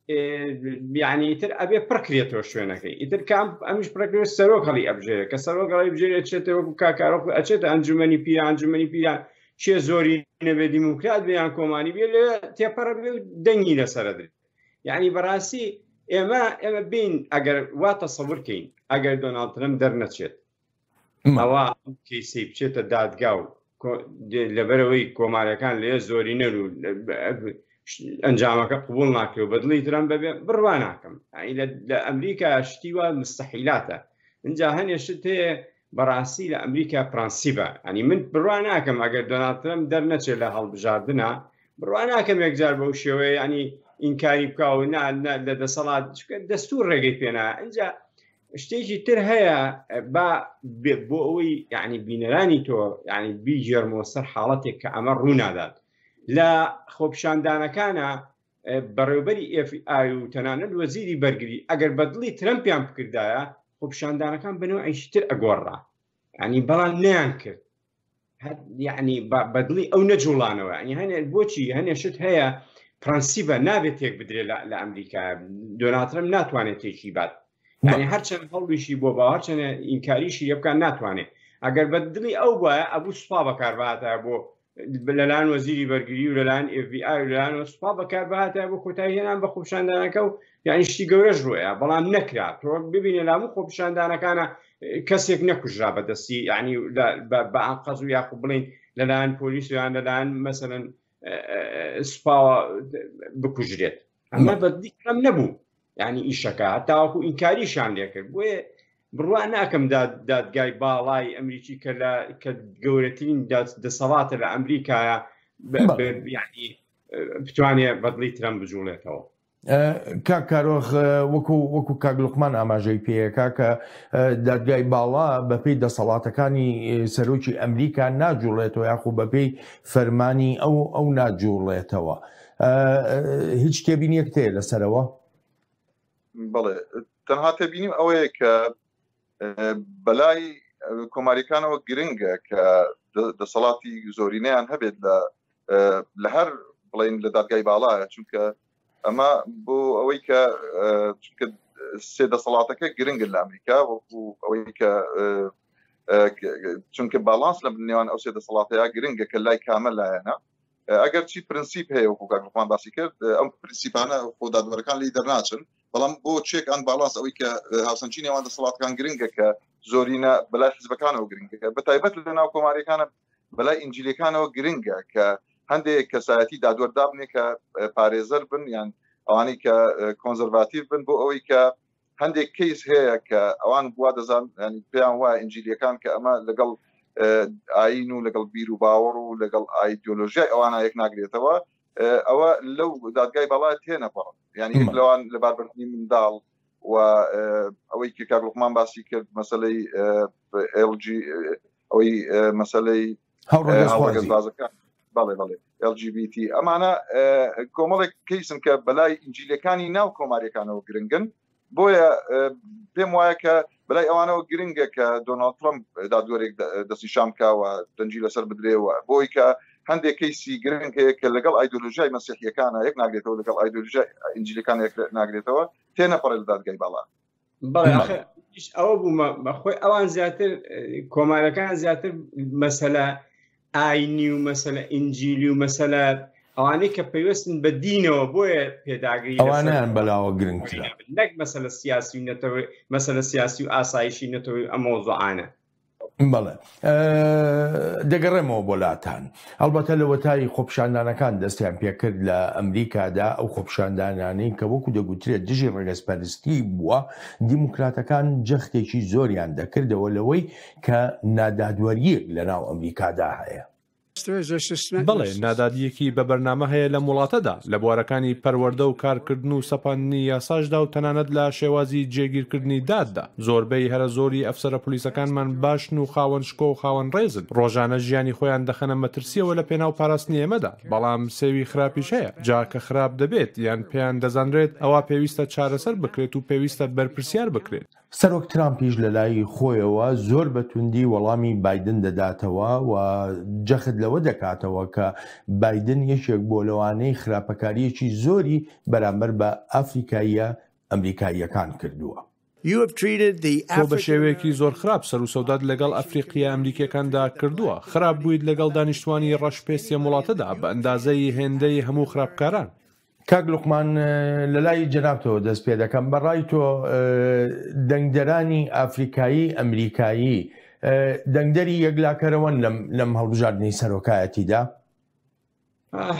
یعنی ئیتر ئەبێ پڕکرێتەوە شوێنەکەی ئیتر کام ئەمیش پڕکرێت سەرۆک هەڵی ئەبژێرێت کە سەرۆک هەڵی بژێرێت چێتە وەکو کاکارۆخ ئەچێتە ئەنجومەنی پیران ئەنجومەنی پیران کێ زۆری نەبێ دیموکرات بێ یان کۆماری بێ لێ تێپەڕە بێ و دەنگی لەسەرە درێت. یعنی بەڕاستی ئێمە ئێمە بین ئەگەر وا تەسەور کەین ئەگەر دۆناڵد ترەمپ دەرنەچێت ئەوە کەیسی بچێتە دادگا و لەبەرەوەی کۆمارەکان لێ زۆری نەر و ئەنجامەکە قبول ناکرێ و بەدڵی ترەمپ بەبێ بڕوا ناکەم لە ئەمریکا شتی وا مستحیلاتە اینجا هەنێ شت هەیە بەڕاستی لە ئەمریکا پرەنسیبە ئەنی من بڕوا ناکەم ئەگەر دۆناڵد ترەمپ دەرنەچێت لە هەڵبژاردنە بڕوا ناکەم یەکجار بەو شێوەیە ینی ئینکاری بکا و نا لە دەسەڵات چکە دەستور ڕێگەی پێنا ئینجا شتێکی تر هەیە با بۆ ئەوەی یعنی بینەرانی تۆ یعنی بیگێڕمەوە سەر حاڵەتێک کە ئەمە ڕوونادات لە خۆپیشاندانەکانە بەڕێوبەری FBI و تەنانەت وەزیری بەرگری ئەگەر بەدڵی ترەمپیان بکردایە خۆپیشاندانەکان بە نەوعێکی تر ئەگۆڕا ینی بەڵام نیان کرد یعنی بەدڵی ئەو نەجوڵانەوە ینی هەنێ بۆچی هەنێ شت هەیە پرەنسیبە نابێت تێک بدرێت لە ئەمریکا دۆناترم ناتوانێت تێکی بات یعنی هەرچەند هەوڵیشی بۆ با هەرچەند ئینکاریشی لێ بکات ناتوانێت ئەگەر بە دڵی ئەو وایە ئەبوو سوپا بەکارباتە بۆ لەلایەن وەزیری بەرگری و لەلایەن FBI و لەلایەن سوپا بەکار بهاتە بۆ کۆتایی هێنان بە خۆپیشاندانەکە و یعنی شتی گەورەش ڕوویە بەڵام نەکرا تۆ ببینە لامو خۆپیشاندانەکانە کەسێک نەکوژرا بەدەستی یعنی بە ئانقەز و یاخو بڵین لەلایەن پۆلیس یان لەلایەن مەسەلەن سوپاوە بکوژرێت ئەمە بەدی کەم نەبوو یعنی ئیشەکە تاوەکو ئینکاریشان لێکرد بۆیە بڕوا ناکەم دادگای باڵای ئەمریکی کە لە کە گەورەترین دەسەڵاتە لە ئەمریکایە یعنی بتوانێت بەدڵی ترەمپ بجوڵێتەوە. کاک کارۆخ وەکو وەکو کاک لوقمان ئاماژەی پێیەکا کە دادگای باڵا بەپێی دەسەڵاتەکانی سەرۆکی ئەمریکا ناجوڵێتەوە یاخو بەپێی فەرمانی ئەو ئەو ناجوڵێتەوە هیچ تێبینیەک تێ لەسەرەوە؟ بەڵێ تەنها تێبینیم ئەوەیە کە بەلای کۆماریەکانەوە گرنگە کە دەسەڵاتی زۆرینەیان هەبێت لە لە هەر بڵین لە دادگای باڵایە چونکە ئەمە بۆ ئەوەی کە چونکە سێ دەسەڵاتەکە گرنگن لە ئەمریکا وەکو ئەوەی کە چونکە باڵانس لە نێوان ئەو سێ دەسەڵاتەیە گرنگە کە لای کامە لایەنە ئەگەر چی پرنسیپ هەیە وەکو کاک لوقمان باسی کرد ئەم پرنسیپانە خۆ دادوەرەکان لی دەرناچن بەڵام بۆ check and balance ئەوەی کە هاوسەنگی نێوان دەسەڵاتەکان گرنگە کە زۆرینە بەلای حزبەکانەوە گرنگە بە تایبەت لە ناو کۆماریەکانە بەلای ئینجیلەکانەوە گرنگە کە هەندێک کەسایەتی دادوەر دابنێ کە پارێزەر بن یان ئەوانەی کە conservative بن بۆ ئەوەی کە هەندێک کەیس هەیە کە ئەوان وا دەزان ینی پێیان وایە ئینجیلیەکان کە ئەمە لەگەڵ ئاین و لەگەڵ بیر و باوەڕ و لەگەڵ ئایدۆلۆژیای ئەوانە یەک ناگرێتەوە ئەوە لەو دادگای باڵا تێنەپەڕن یعنی یەک لەوان لەباربردنی منداڵ و ئەوەی کە کاک لوقمان باسی کرد مەسلەی LG ئەوەی مەسلەی هاوڕەگەزبازەکان بەڵێ بەڵێ LGBT ئەمانە کۆمەڵێک کەیسن کە بەلای ئینجیلەکانی ناو کۆماریەکانەوە گرنگن بۆیە پێم وایە کە بەلای ئەوانەوە گرنگە کە دۆناڵد ترەمپ دادوەرێک دەستنیشان بکەوە دەنگی لەسەر بدرێەوە بۆی کە هەندێک کەیسی گرنگ هەیە کە لەگەڵ ئایدۆلۆژیای مەسیحیەکانە یەک ناگرێتەوە لەگەڵ ئایدۆلۆژیای ئینجیلەکان یەک ناگرێتەوە تێنەپەڕێت لە دادگای باڵا. بەڵێ ئاخر ئەوە بوومە بەخۆی ئەوان زیاتر کۆمارەکان زیاتر مەسەلە ئاینی و مەسەلە ئینجیلی و مەسەلە ئەوانەی کە پەیوەستن بە دینەوە بۆیە پێداگری ئەوانیان بەلاوە گرنگترە نەک مەسەلە سیاسی و نەتەوەی مەسەلە سیاسی و ئاسایشی نەتەوەی ئەم مەوزوعانە. بەڵێ دەگەڕێمەوە بۆ لاتان. هەڵبەتە لەوەتای خۆپیشاندانەکان دەستیان پێکرد لە ئەمریکادا، ئەو خۆپیشاندانانەی کە وەکو دەگوترێت دژی ڕەگەزپەرستی بووە، دیموکراتەکان جەختێکی زۆریان دەکردەوە لەوەی کە نادادوەرییەک لەناو ئەمریکادا هەیە. بەڵێ، نادادییەکی بە بەرنامە هەیە لەم وڵاتەدا، لە بوارەکانی پەروەردە و کارکردن و سەپاندنی یاساشدا و تەنانەت لە شێوازی جێگیرکردنی داددا. زۆربەی هەرە زۆری ئەفسەرە پۆلیسەکانمان باشن و خاوەن شکۆ و خاوەن ڕێزن، ڕۆژانە ژیانی خۆیان دەخەنە مەترسییەوە لە پێناو پاراستنی ئێمەدا، بەڵام سێوی خراپیش هەیە، جا کە خراپ دەبێت یان پێیان دەزانرێت ئەوا پێویستە چارەسەر بکرێت و پێویستە بەرپرسیار بکرێت. سەرۆک ترامپیش لەلای خۆیەوە زۆر بە توندی وەڵامی بایدن دەداتەوە و جەخت لەوە دەکاتەوە کە بایدن یەکێک بووە لەوانەی خراپەکارییەکی زۆری بەرامبەر بە ئەفریکاییە ئەمریکاییەکان کردووە. تۆ بە شێوەیەکی زۆر خراپ سەروسەودات لەگەڵ ئەفریقییە ئەمریکییەکاندا کردووە، خراپ بوویت لەگەڵ دانیشتوانی ڕەش پێستی ئەم وڵاتەدا بە ئەندازەی هێندەی هەموو خراپکاران. کاک لوقمان لەلای جەنابتەوە دەست پێ دەکەم، بە ڕای تۆ دەنگدەرانی ئافریکایی ئەمریکایی دەنگدەری یەکلاکەرەوەن لەم هەڵبژاردنەی سەرۆکایەتیدا؟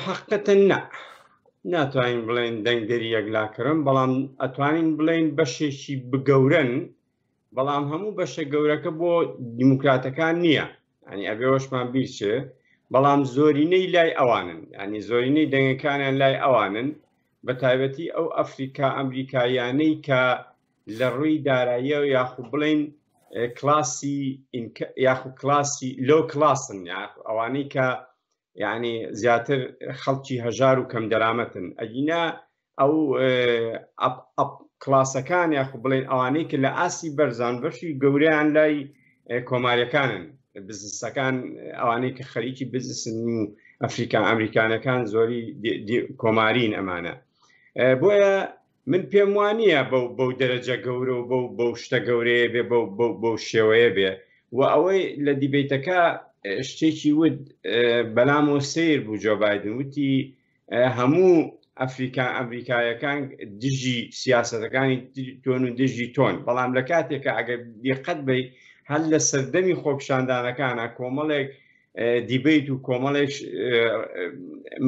حەقیقەتەن نا، ناتوانین بڵێن دەنگدەری یەکلاکەرن، بەڵام ئەتوانین بڵێن بەشێکی بگەورن، بەڵام هەموو بەشە گەورەکە بۆ دیموکراتەکان نییە، ینی ئەبێەوەشمان بیرچێ، بەڵام زۆرینەی لای ئەوانن، ینی زۆرینەی دەنگەکانیان لای ئەوانن، بە تایبەتی ئەو ئەفریکا ئەمریکاییانەی کە لە ڕووی داراییەوە یاخو بڵین کلاسی یاخو کلاسی لۆ کلاسن، ئەوانەی کە یعنی زیاتر خەڵکی هەژار و کەم دەرامەتن ئەگینا ئەو ئەپ کلاسەکان یاخو بڵێن ئەوانەی کە لە ئاستی بەرزان بەشی گەورەیان لای کۆماریەکانن بزنسەکان ئەوانەی کە خەریکی بزنسن و ئەفریکا ئەمریکانەکان زۆری کۆمارین ئەمانە بۆیە من پێم وانە بەو بەو دەرەجە گەورە و بەو بەو شتە گەورەیە بێ بەو بەو بەو شێوەیە بێ و ئەوەی لە دیبیتەکە شتێکی وت بەلامەوە سیر بوو جۆ بایدن وتی هەموو ئەفریکا ئەمریکایەکان دژی سیاسەتەکانی تۆن و دژی تۆن بەڵام لە کاتێکە ئەگەر دیقەت بی هەر لە سەردەمی خۆپشاندانەکانە کۆمەڵێک دیبیت و کۆمەڵێک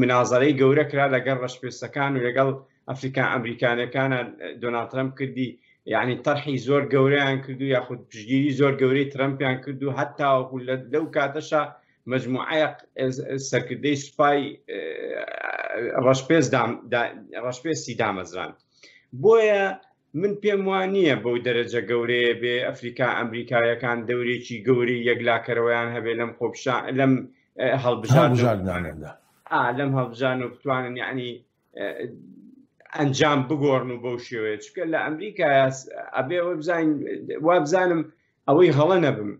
منازەرەی گەورە کرا لەگەڵ ڕەشپێستەکان و لەگەڵ ئەفریکا ئەمریکانەکانە دۆناڵد ترەمپ کردی یعنی تەرحی زۆر گەورەیان کرد و یاخود پشگیری زۆر گەورەی ترەمپیان کرد و هەتاوەکو لەو کاتەشا مجموعەیە سەرکردەی سوپای ڕەشپێست ڕەشپێستی دامەزران بۆیە من پێم وانە بەو دەرەجە گەورەیە بێ ئەفریکا ئەمریکایەکان دەورێکی گەورەی یەکلاکەرەوەیان هەبێ لەم خۆپشان لەم هەڵبژاردنانەدا لەم هەڵبژان و بتوانن یعنی ئەنجام بگۆڕن و بەو شێوەیە چکە لە ئەمریکا ئەبێ ئەوە بزانین وابزانم ئەوەی هەڵە نەبم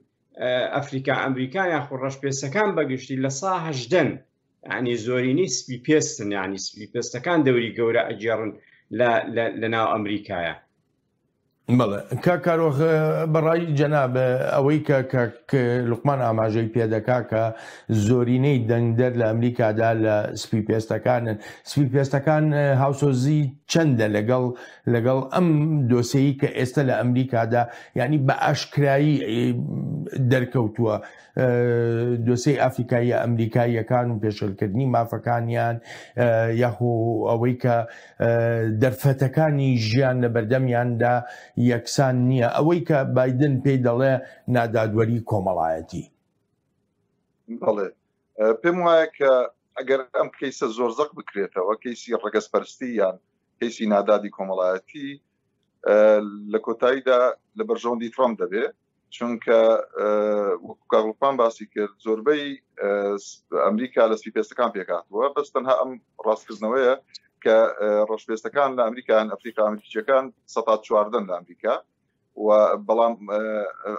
ئەفریکا ئەمریکا یاخۆ ڕەشپێسەکان بەگشتی لە سا هەشدەن ینی زۆرینەی سپی پێستن ینی سپی پێستەکان دەوری گەورە ئەگێڕن لە ناو ئەمریکایە. بەڵێ کاک کارۆخ بەڕای جەناب ئەوەی کە کاک لوقمان ئاماژەی پێدەکا کە زۆرینەی دەنگدەر لە ئەمریکادا لە سپی پێستەکانن سپی پێستەکان هاوسۆزی چەندە لەگەڵ لەگەڵ ئەم دۆسەی کە ئێستا لە ئەمریکادا یعنی بە ئاشکرایی دەرکەوتووە دۆسەی ئەفریکاییە ئەمریکاییەکان و پێشلکردنی مافەکانیان یاخۆ ئەوەی کە دەرفەتەکانی ژیان لە بەردەمیاندا یەکسان نییە ئەوەی کە بادن پێی دەڵێ نادادوەری کۆمەڵایەتی. بەڵێ پێم وایە کە ئەگەر ئەم کەیسە زۆر زەق بکرێتەوە کەیسی ڕەگەزپەرستی یان کەیسی نادادی کۆمەڵایەتی لە کۆتاییدا لە بەرژەوەندی ترامپ دەبێ چونکە وەکو کاک لوقمان باسی کرد زۆربەی ئەمریکا لە سپی پێستەکان پێکهاتووە بەس تەنها ئەم ڕاستکردنەوەیە کە ڕەشپێستەکان لە ئەمریکان ئەفریقا ئەمریکیەکان سەتا چواردەن لە ئەمریکا و بەڵام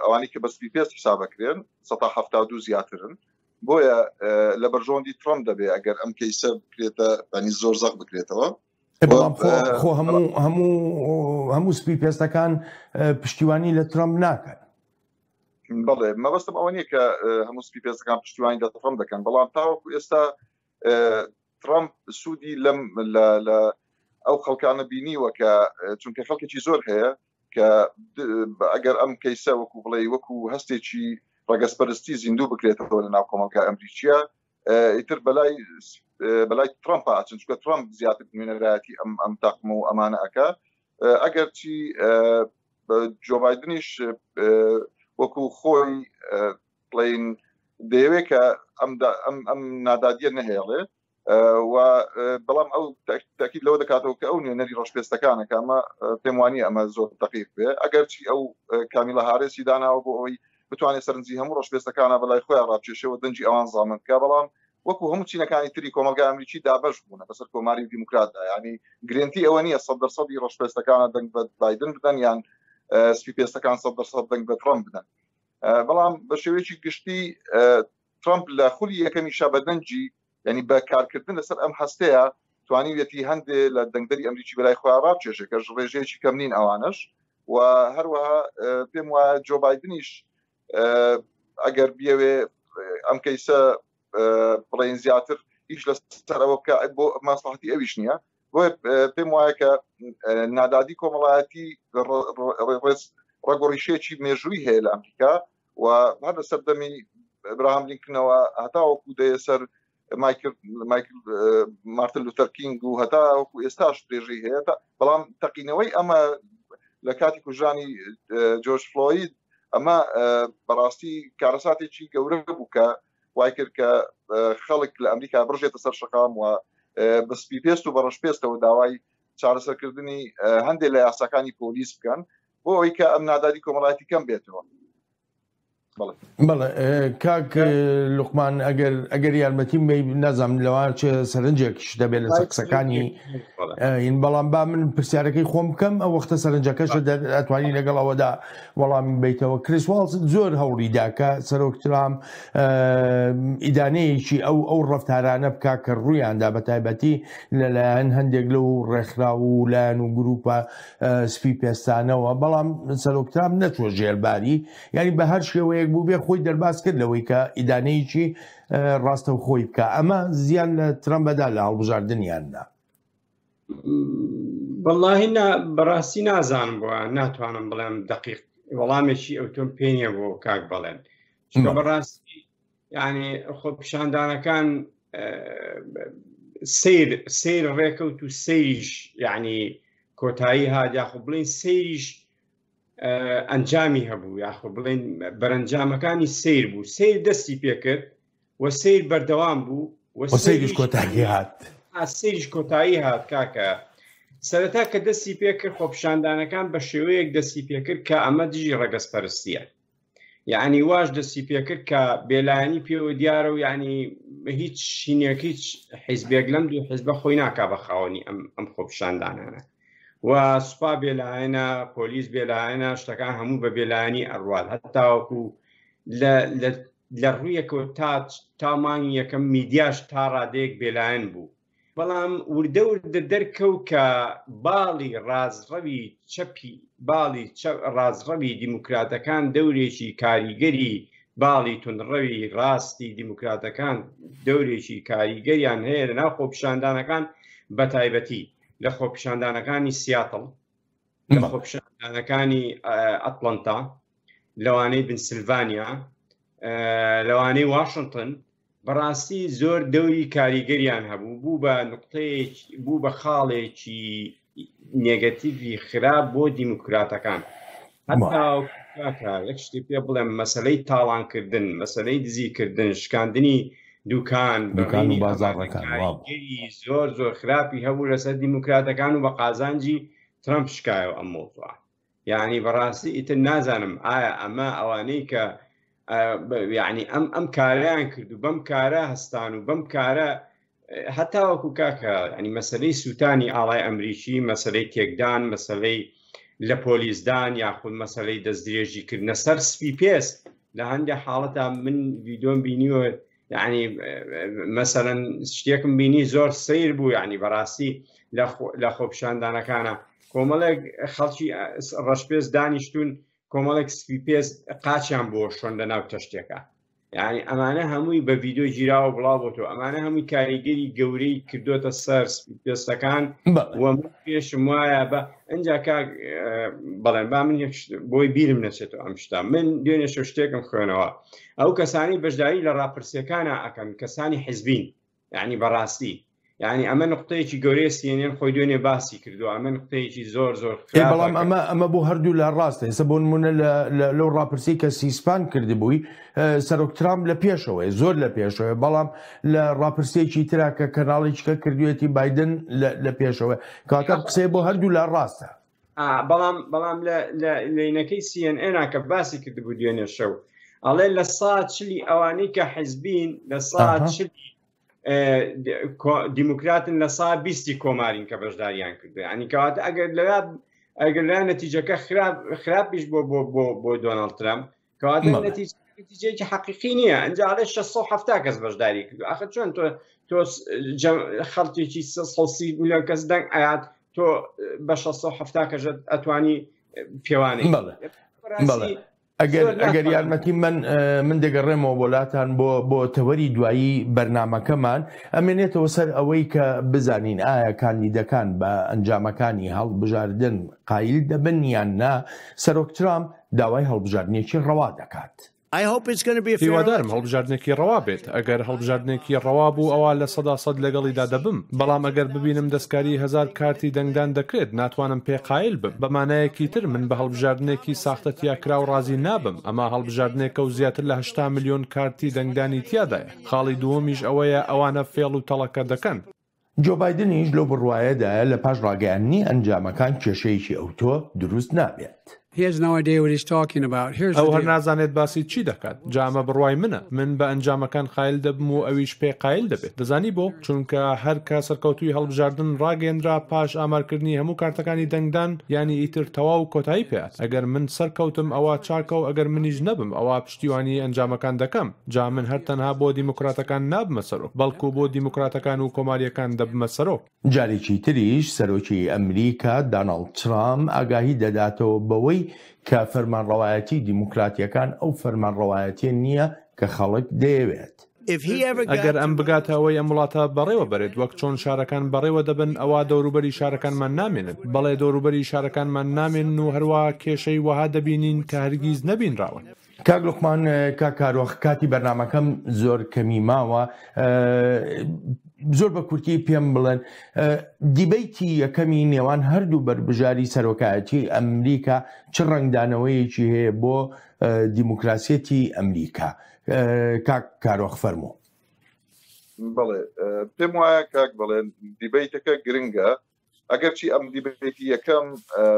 ئەوانی کە بە سپی پێست حسابەکرێن سەتا 72 زیاترن بۆیە لە بەرژەوەندی ترەمپ دەبێ ئەگەر ئەم کەیسە بکرێتە بەنی زۆر زەق بکرێتەوە بەڵام خۆ هەموو هەموو هەموو سپی پێستەکان پشتیوانی لە ترەمپ ناکەن بەڵێ مەبەستم ئەوە نییە کە هەموو سپی پێستەکان پشتیوانی لە ترەمپ دەکەن بەڵام تاوەکو ئێستا ترەمپ سوودی لەم لە ئەو خەڵکانە بینیوە کە چونکە خەڵکێکی زۆر هەیە کە ئەگەر ئەم کەیسە وەکو بڵێ وەکو هەستێکی ڕەگەزپەرستی زیندوو بکرێتەوە لە ناو کۆمەڵگای ئەمریکیە ئیتر بەلای بەلای ترامپ ئاچن چونکە ترامپ زیاتر نوێنەرایەتی ئەم ئەم تاقم و ئەمانە ئەکا ئەگەر چی جۆ بایدنیش وەکو خۆی بڵین دەیەوێت کە ئەم ئەم نادادیە نەهێڵێ و بەڵام ئەو تاکید لەوە دەکاتەوە کە ئەو نوێنەری ڕەشپێستەکانە کە ئەمە پێم وانیە ئەمە زۆر دقیق بێ ئەگەرچی ئەو کامیلا هارێسی داناوە بۆ ئەوەی بتوانێت سەرنجی هەموو ڕەشپێستەکانە بەلای خۆیان ڕابکێشێ و دەنگی ئەوان زامن بکا بەڵام وەکو هەموو چینەکانی تری کۆمەڵگای ئەمریکی دابەش بوونە بەسەر کۆماری و دیموکراتدا یعنی گرێنتی ئەوە نییە سەد دەرسەدی ڕەشپێستەکانە دەنگ بە بایدن بدەن یان سپی پێستەکان سەد دەرسەد دەنگ بە ترەمپ بدەن بەڵام بە شێوەیەکی گشتی ترەمپ لە خولی یەکەمیشا بە دەنگی یعنی بە کارکردن لەسەر ئەم هەستەیە توانیویەتی هەندێ لە دەنگدەری ئەمریکی بەلای خۆیان ڕابکێشێ کەش ڕێژەیەکی کەم نین ئەوانەش. و هەروەها پێم وایە جۆ بایدنیش ئەگەر بیەوێ ئەم کەیسە بڵێن زیاتر ئیش لەسەر ئەوە بکە بۆ ماسڵحەتی ئەویش نییە بۆیە پێم وایە کە نادادی کۆمەڵایەتی ڕێز ڕەگوڕیشێکی مێژووی هەیە لە ئەمریکا و هەر لە سەردەمی ئەبراهام لینکنەوە هەتاوەکو دەیە سەر مایکل مایکل مارتن لوتەر کینگ و هەتا وەکو ئێستاش درێژەی هەیە بەڵام تەقینەوەی ئەمە لە کاتی کوژرانی جۆرج فلۆید ئەمە بەڕاستی کارەساتێکی گەورە بوو کە وای کرد کە خەڵک لە ئەمریکا بڕژێتە سەر شەقام و بە سپی پێست و بە ڕەش پێستەوە داوای چارەسەرکردنی هەندێک لە یاساکانی پۆلیس بکەن بۆ ئەوەی کە ئەم نادادی کۆمەڵایەتی کەم بێتەوە. بەڵێ کاک لوقمان ئەگەر ئەگەر یارمەتیم بی نازانم لەوان چێ سەرنجێکیش دەبێت لەسەر قسەکانی این بەڵام با من پرسیارەکەی خۆم بکەم ئەو وەختە سەرنجەکەش ئەتوانی لەگەڵ ئەوەدا وەڵامی بیتەوە کریس واڵس زۆر هەوڵی دا کە سەرۆک ترامپ ئیدانەیەکی ئەو ئەو ڕفتارانە بک کە ڕوویاندا بە تایبەتی لەلایەن هەندێک لەو ڕێکخراو و لایەن و گروپە سپی پێستانەوە بەڵام سەرۆک ترامپ نەچوە ژێرباری یعنی بە هەر شێوەیەک بوو بێ خۆی دەرباز کرد لەوەی کە ئیدانەیەکی ڕاستە خۆی بکە ئەمە زیان لە ترەمپ بەدا لە هەڵبژاردنیاندا. بەڵی بەڕاستی نازانم بۆ ناتوانم بڵێم دقیق وەڵامێکی ئەوتۆم پێ نییە بۆ کاک بەڵێن چونکە بەڕاستی یعنی خۆپیشاندانەکان سیر سیر ڕێکەوت و سەیریش یعنی کۆتایی هات یاخۆ بڵین سەیریش ئەنجامی هەبوو یاخۆ بڵین بەرەنجامەکانی سیر بوو سیر دەستی پێکرد و سیر بەردەوام بوو و سەیریش کۆتایی هات سەیریش کۆتایی هات کاکە سەرەتا کە دەستی پێکرد خۆپیشاندانەکان بە شێوەیەک دەستی پێکرد کە ئەمە دژی ڕەگەزپەرستیە یعنی واش دەستی پێکرد کە بێلایەنی پێوە دیارە و یعنی هیچ شینێک هیچ حیزبێک لەم دوو حیزبە خۆی ناکا بە خاوەنی ئەم ئەم خۆپیشاندانانە و سوپا بێلایەنە پۆلیس بێلایەنە شتەکان هەموو بە بێلایەنی ئەڕوات هەتاوەکو لە لە ڕوویەکەوە تا تا مانگی یەکەم میدیاش تا ڕادەیەک بێلایەن بوو بەڵام وردە وردە دەرکەوت کە باڵی ڕاستڕەوی چەپی باڵی ڕاستڕەوی دیموکراتەکان دەورێکی کاریگەری باڵی توندڕەوی ڕاستی دیموکراتەکان دەورێکی کاریگەریان هەیە لە ناو خۆپیشاندانەکان بەتایبەتی لە خۆپیشاندانەکانی سیاتڵ لە خۆپیشاندانەکانی ئەتلەنتا لەوانەی بنسلڤانیا لەوانەی واشنتن بەڕاستی زۆر دەوری کاریگەریان هەبوو بوو بە نقطەیەک بوو بە خاڵێکی نێگەتیڤی خراپ بۆ دیموکراتەکان هەتا یەک شتی پێ بڵێم مەسلەی تاڵانکردن مەسلەی دزیکردن شکاندنی دوکان دوکان و بازاڕەکان زۆر زۆر خراپی هەبوو لەسەر دیموکراتەکان و بە قازانجی ترەمپ شکایەوە ئەم مۆزوعە یعنی بەڕاستی ئیتر نازانم ئایا ئەمە ئەوانەی کە یعنی ئەم ئەم کاریان کرد و بەم کارە هەستان و بەم کارە هەتاوەکو کاکە ینی مەسلەی سووتانی ئاڵای ئەمریکی مەسلەی تێکدان مەسلەی لە پۆلیسدان یاخود مەسلەی دەستدرێژی کردنە سەر سپی پێست لە هەندێک حاڵەتا من ڤیدۆم بینیوە یعنی مەسەەن شتێکم بینی زۆر سیر بوو یعنی بەڕاستی لە خۆپیشاندانەکانە کۆمەڵێک خەڵکی ڕەشپێست دانیشتون کۆمەڵێک سپی پێست قاچیان بۆ شۆن لە ناو تەشتێکە یعنی ئەمانە هەمووی بە ڤیددیو گیراوە بڵاو بۆ تۆ ئەمانە هەمووی کاریگەری گەورەی کردوتە سەر سپی پێستەکان و من پێشم وایە بە ئەجا کاک بەڵێن با من یەک بۆی بیرم نەچێتەوە ئەم شتە من دوێنێ شەو شتێکم خوێنەوە ئەو کەسانی بەشداری لە ڕاپرسیەکانە ئەکەن کەسانی حزبین یعنی بەڕاستی یعنی ئەمە نقطەیەکی گەورەی سیێنێن خۆی دوێنێ باسی کردو ئەمە نقطەیەکی زۆر زۆر بەڵام ئەمە ئەمە بۆ هەردوو لە ڕاستە ئێستا بۆ نمونە لەو ڕاپرسی کە سیسپان کردبووی سەرۆک ترامپ لە پێشەوەی زۆر لە پێشەوەی بەڵام لە ڕاپرسیەکی ترا کە کەناڵێکی کە کردوێتی بایدن لە پێشەوە کاتە قسەی بۆ هەردوو لا ڕاستە بەڵام بەڵام لە لینەکەی CNN کە باسی کردبوو دوێنێ شەو ئەڵێ لە سا چلی ئەوانەی کە حزبین لە سا چلی دیموکراتن لە سا بیستی کۆمارین کە بەشداریان کردو ینی کەواتە ئەگەر لە ئەگەر لە نەتیجەکە خراپ خراپیش بۆ بۆ بۆ بۆ دۆناڵد ترەمپ کەواتە نەتیجەیەکی حەقیقی نییە ئەنجا ئەڵێ 670 کەس بەشداری کردو ئاخر چۆن تۆ تۆ خەڵکێکی 330 میلیۆن کەس دەنگ ئەیات تۆ بە 670 کەس ئەتوانی پێوانەی بەڵێ بەڵێ ئەگەر ئەگەر یارمەتی من من دەگەڕێمەوە بۆ لاتان بۆ بۆ تەوەری دوایی بەرنمەکەمان ئەمێنێتەوە سەر ئەوەی کە بزانین ئایا کاندیدەکان بە ئەنجامەکانی هەڵبژاردن قایل دەبن یان نا سەرۆک ترامپ داوای هەڵبژاردنێکی ڕەوا دەکات. هیوادارم هەڵبژاردنێکی ڕەوا بێت، ئەگەر هەڵبژاردنێکی ڕەوا بوو ئەوا 100% لەگەڵیدا دەبم، بەڵام ئەگەر ببینم دەستکاری 1000 کارتی دەنگدان دەکرێت ناتوانم پێ قایل بم، بە مانایەکی تر من بە هەڵبژاردنێکی ساختە تیاکراو ڕازی نابم، ئەمە هەڵبژاردنێکە و زیاتر لە 80 ملیۆن کارتی دەنگدانی تیادایە، خاڵی دووەمیش ئەوەیە ئەوانە فێڵ و تەڵەکە دەکەن. جۆ بایدنیش لەو بڕوایەدایە لە پاش ڕاگەیاندنی ئەنجامەکان کێشەیەکی ئەوتۆ دروست نابێت. ئەو هەر نازانێت باسی چی دەکات، جا ئەمە بڕوای منە، من بە ئەنجامەکان قایل دەبم و ئەویش پێ قایل دەبێت، دەزانی بۆ؟ چونکە هەر کە سەرکەوتووی هەڵبژاردن ڕاگەیەنرا پاش ئامارکردنی هەموو کارتەکانی دەنگدان، یانی ئیتر تەواو کۆتایی پێهات، ئەگەر من سەرکەوتم ئەوا چاکە و ئەگەر منیش نەبم ئەوا پشتیوانی ئەنجامەکان دەکەم، جا من هەر تەنها بۆ دیموکراتەکان نابمە سەرۆک، بەڵکو بۆ دیموکراتەکان و کۆمارییەکان دەبمە سەرۆک. جارێکی تریش سەرۆکی ئەمریکا داناڵد ترامپ ئاگاهی دەداتەوە بەوەی کە فەرمانڕەوایەتی دیموکراتییەکان ئەو فەرمانڕەوایەتیە نییە کە خەڵک دەیەوێت. ئەگەر ئەم بگاتە ئەوەی ئەم وڵاتە بەڕێوە بەرێت وەک چۆن شارەکان بەڕێوە دەبن ئەوا دەوروبەری شارەکانمان نامێنن، بەڵێ دەوروبەری شارەکانمان نامێنن و هەروەها کێشەی وەها دەبینین کە هەرگیز نەبینراون. کاک لوقمان کاک کارۆخ کاتی بەرنامەکەم زۆر کەمی ماوە زۆر بە کورتی پێم بڵێن دیبەیتی یەکەمی نێوان هەردوو بەربژاری سەرۆکایەتی ئەمریکا چ ڕەنگدانەوەیەکی هەیە بۆ دیموکراسیەتی ئەمریکا کاک کارۆخ فەرموو. بەڵێ پێم وایە کاک بەڵێن دیبەیتەکە گرنگە ئەگەرچی ئەم دیبەیتی یەکەم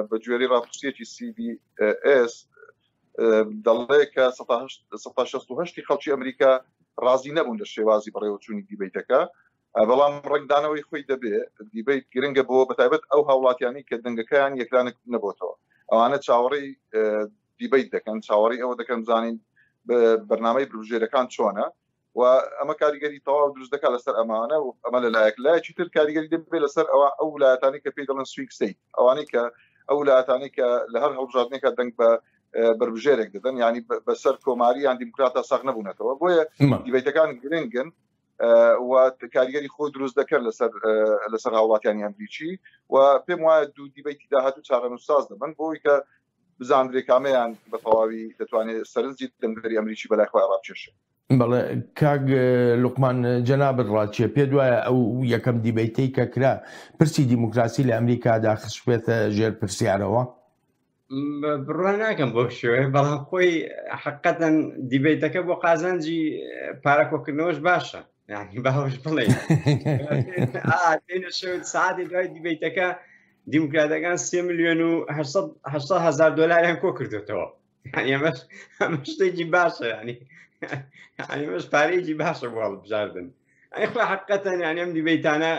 بە گوێرەی ڕاپرسیەکی CBS دەڵێ کە 1970 خەڵکی ئەمریکا ڕازی نەبوون لە شێوازی بەڕێوەچوونی دیبەیتەکە بەڵام ڕەنگدانەوەی خۆی دەبێ دیبیت گرنگە بۆ بەتایبەت ئەو هاوڵاتیانی کە دەنگەکەیان یەکلانە نەبێتەوە ئەوانە چاوەڕێی دیبیت دەکەن چاوەڕی ئەوە دەکەن بزانین بەرنامەی بژێرەکان چۆنە و ئەمە کاریگەری تەواو دروست دەکات لەسەر ئەمانە و ئەمە لە لایەک لایەکی تر کاریگەری دەبێت لەسەر ئەوە ئەو ولایەتانی کە پێی دەڵێن swing state ئەوانەی کە ئەو ولایەتانی کە لە هەر هەڵبژاردنێکە دەنگ بە بەربژێرێک دەدەن ینی بەسەر کۆماری یان دیموکراتا ساغ نەبوونەتەوە بۆیە دیبەیتەکان گرنگن و کاریگەری خۆی دروست دەکەن لەسەر لەسەر هاوڵاتیانی ئەمریکی و پێم وایە دوو دیبەیتی داهاتوو چارەنووسساز دەبن بۆی کە بزاندرێ کامەیان بە تەواوی دەتوانێت سەرنجی دەنگدەری ئەمریکی بەلای خۆیان ڕابکێشێ. بەڵێ کاک لوقمان جەنابت ڕاچیە پێت وایە ئەو یەکەم دیبەیتەی کە کرا پرسی دیموکراسی لە ئەمریکادا خستبێتە ژێر پرسیارەوە؟ بڕوا ناکەم بۆ شێوەیە بەڵام خۆی حقەتەن دیبەیتەکە بۆ قازانجی پارە کۆکردنەوەش باشە یعنی باوەش بڵێ ساعتی دوای دیبەیتەکە دیموکراتەکان سێ ملیۆن و 800 هزار دۆلاریان کۆ کردوێتەوە ئەمەش ئەمە شتێکی باشە ینی ئەمەش پارەیەکی باشە بۆ هەڵبژاردن ئەی خوا حقەتەن یعنی ئەم دیبەیتانە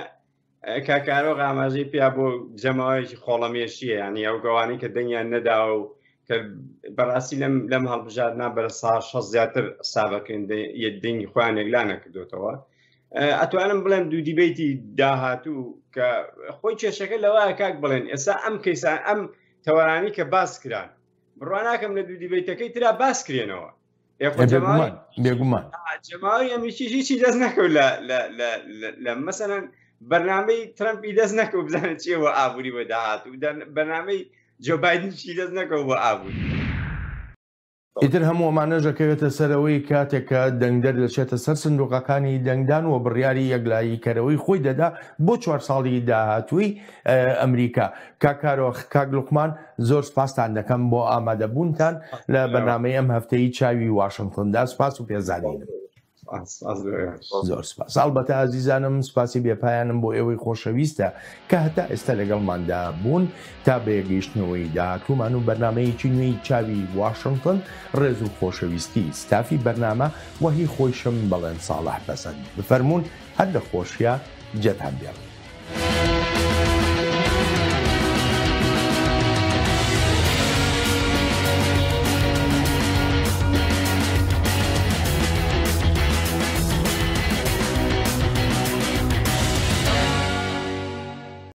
کاکارۆ ئاماژەی پیا بۆ جەماوەیەکی خۆڵەمێشیە ینی ئەو گەوانی کە دەنگیان نەداوە و کە بەڕاستی لەم لەم هەڵبژاردنا بەرە سا شەست زیاتر حسابەکەن دەنگی خۆیان یەکلا نەکردوتەوە ئەتوانم بڵێم دوو دیبەیتی داهاتوو کە خۆی کێشەکە لەوە کاک بڵێن ئێستا ئەم کەیسان ئەم تەوەرانی کە باس کران بڕوا ناکەم لە دوو دیبەیتەکەی ترا باس کرێنەوە بێگومان جەماوەری ئەمریکی هیچی دەست نەکەوت لە مەسەلەن بەرنامەی ترەمپی دەست نەکەوت بزانێت چییە بۆ ئابووری بۆ داهاتوو بەرنامەی جۆ بایدن چی دەست نەکەوت بۆ ئابووری. ئیتر هەموو ئەمانەش ئەکەوێتە سەر ئەوەی کاتێک کە دەنگدەر دەچێتە سەر سندوقەکانی دەنگدان و بڕیاری یەکلاییکەرەوەی خۆی دەدا بۆ چوار ساڵی داهاتووی ئەمریکا. کاک کارۆخ، کاک لوقمان زۆر سپاستان دەکەم بۆ ئامادەبوونتان لە بەرنامەی ئەم هەفتەی چاوی واشنتۆندا. سپاس و پێزانینم. زۆر سپاس. ئەڵبەتە ئازیزانم سپاسی بێپایانم بۆ ئێوەی خۆشەویستە کە هەتا ئێستا لەگەڵماندا بوون تا بەیەکگەیشتنەوەی داهاتوومان و بەرنامەیەکی نوێی چاوی واشنتن ڕێز و خۆشەویستی ستافی بەرنامە و هی خۆیشم بەڵێن ساڵح پەسەند بفەرموون هەر لە خۆشیا جێتان بێڵین.